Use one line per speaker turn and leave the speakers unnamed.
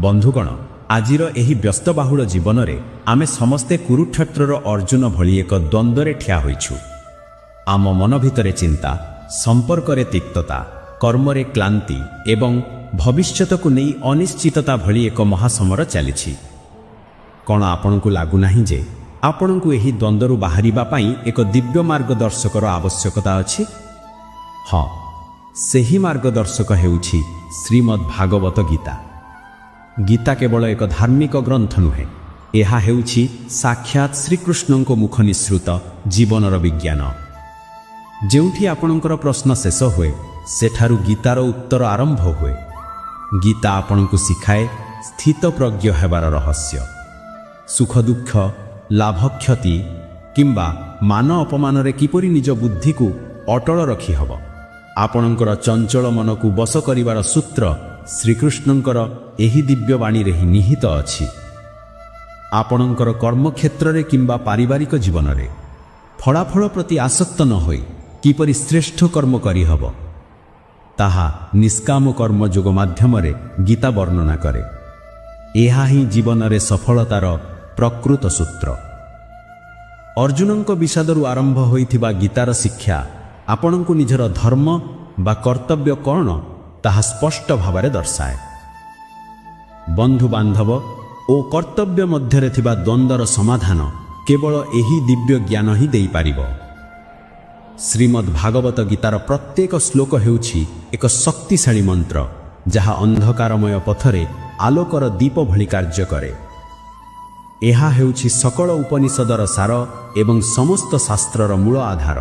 ବନ୍ଧୁଗଣ, ଆଜିର ଏହି ବ୍ୟସ୍ତବାହୁଳ ଜୀବନରେ ଆମେ ସମସ୍ତେ କୁରୁକ୍ଷେତ୍ରର ଅର୍ଜୁନ ଭଳି ଏକ ଦ୍ୱନ୍ଦ୍ୱରେ ଠିଆ ହୋଇଛୁ। ଆମ ମନ ଭିତରେ ଚିନ୍ତା, ସମ୍ପର୍କରେ ତିକ୍ତତା, କର୍ମରେ କ୍ଳାନ୍ତି ଏବଂ ଭବିଷ୍ୟତକୁ ନେଇ ଅନିଶ୍ଚିତତା ଭଳି ଏକ ମହାସମର ଚାଲିଛି। କ'ଣ ଆପଣଙ୍କୁ ଲାଗୁନାହିଁ ଯେ ଆପଣଙ୍କୁ ଏହି ଦ୍ୱନ୍ଦ୍ୱରୁ ବାହାରିବା ପାଇଁ ଏକ ଦିବ୍ୟ ମାର୍ଗଦର୍ଶକର ଆବଶ୍ୟକତା ଅଛି? ହଁ, ସେହି ମାର୍ଗଦର୍ଶକ ହେଉଛି ଶ୍ରୀମଦ୍ ଭାଗବତ ଗୀତା। ଗୀତା କେବଳ ଏକ ଧାର୍ମିକ ଗ୍ରନ୍ଥ ନୁହେଁ, ଏହା ହେଉଛି ସାକ୍ଷାତ ଶ୍ରୀକୃଷ୍ଣଙ୍କ ମୁଖ ନିଃସୃତ ଜୀବନର ବିଜ୍ଞାନ। ଯେଉଁଠି ଆପଣଙ୍କର ପ୍ରଶ୍ନ ଶେଷ ହୁଏ, ସେଠାରୁ ଗୀତାର ଉତ୍ତର ଆରମ୍ଭ ହୁଏ। ଗୀତା ଆପଣଙ୍କୁ ଶିଖାଏ ସ୍ଥିତପ୍ରଜ୍ଞ ହେବାର ରହସ୍ୟ। ସୁଖ ଦୁଃଖ, ଲାଭ କ୍ଷତି କିମ୍ବା ମାନ ଅପମାନରେ କିପରି ନିଜ ବୁଦ୍ଧିକୁ ଅଟଳ ରଖିହେବ, ଆପଣଙ୍କର ଚଞ୍ଚଳ ମନକୁ ବଶ କରିବାର ସୂତ୍ର ଶ୍ରୀକୃଷ୍ଣଙ୍କର ଏହି ଦିବ୍ୟ ବାଣୀରେ ହିଁ ନିହିତ ଅଛି। ଆପଣଙ୍କର କର୍ମକ୍ଷେତ୍ରରେ କିମ୍ବା ପାରିବାରିକ ଜୀବନରେ ଫଳାଫଳ ପ୍ରତି ଆସକ୍ତ ନ ହୋଇ କିପରି ଶ୍ରେଷ୍ଠ କର୍ମ କରିହେବ, ତାହା ନିଷ୍କାମ କର୍ମ ଯୋଗ ମାଧ୍ୟମରେ ଗୀତା ବର୍ଣ୍ଣନା କରେ। ଏହା ହିଁ ଜୀବନରେ ସଫଳତାର ପ୍ରକୃତ ସୂତ୍ର। ଅର୍ଜୁନଙ୍କ ବିଷାଦରୁ ଆରମ୍ଭ ହୋଇଥିବା ଗୀତାର ଶିକ୍ଷା ଆପଣଙ୍କୁ ନିଜର ଧର୍ମ ବା କର୍ତ୍ତବ୍ୟ କ'ଣ, ତାହା ସ୍ପଷ୍ଟ ଭାବରେ ଦର୍ଶାଏ। ବନ୍ଧୁବାନ୍ଧବ ଓ କର୍ତ୍ତବ୍ୟ ମଧ୍ୟରେ ଥିବା ଦ୍ୱନ୍ଦ୍ୱର ସମାଧାନ କେବଳ ଏହି ଦିବ୍ୟ ଜ୍ଞାନ ହିଁ ଦେଇପାରିବ। ଶ୍ରୀମଦ୍ ଭାଗବତ ଗୀତାର ପ୍ରତ୍ୟେକ ଶ୍ଲୋକ ହେଉଛି ଏକ ଶକ୍ତିଶାଳୀ ମନ୍ତ୍ର, ଯାହା ଅନ୍ଧକାରମୟ ପଥରେ ଆଲୋକର ଦୀପ ଭଳି କାର୍ଯ୍ୟ କରେ। ଏହା ହେଉଛି ସକଳ ଉପନିଷଦର ସାର ଏବଂ ସମସ୍ତ ଶାସ୍ତ୍ରର ମୂଳ ଆଧାର।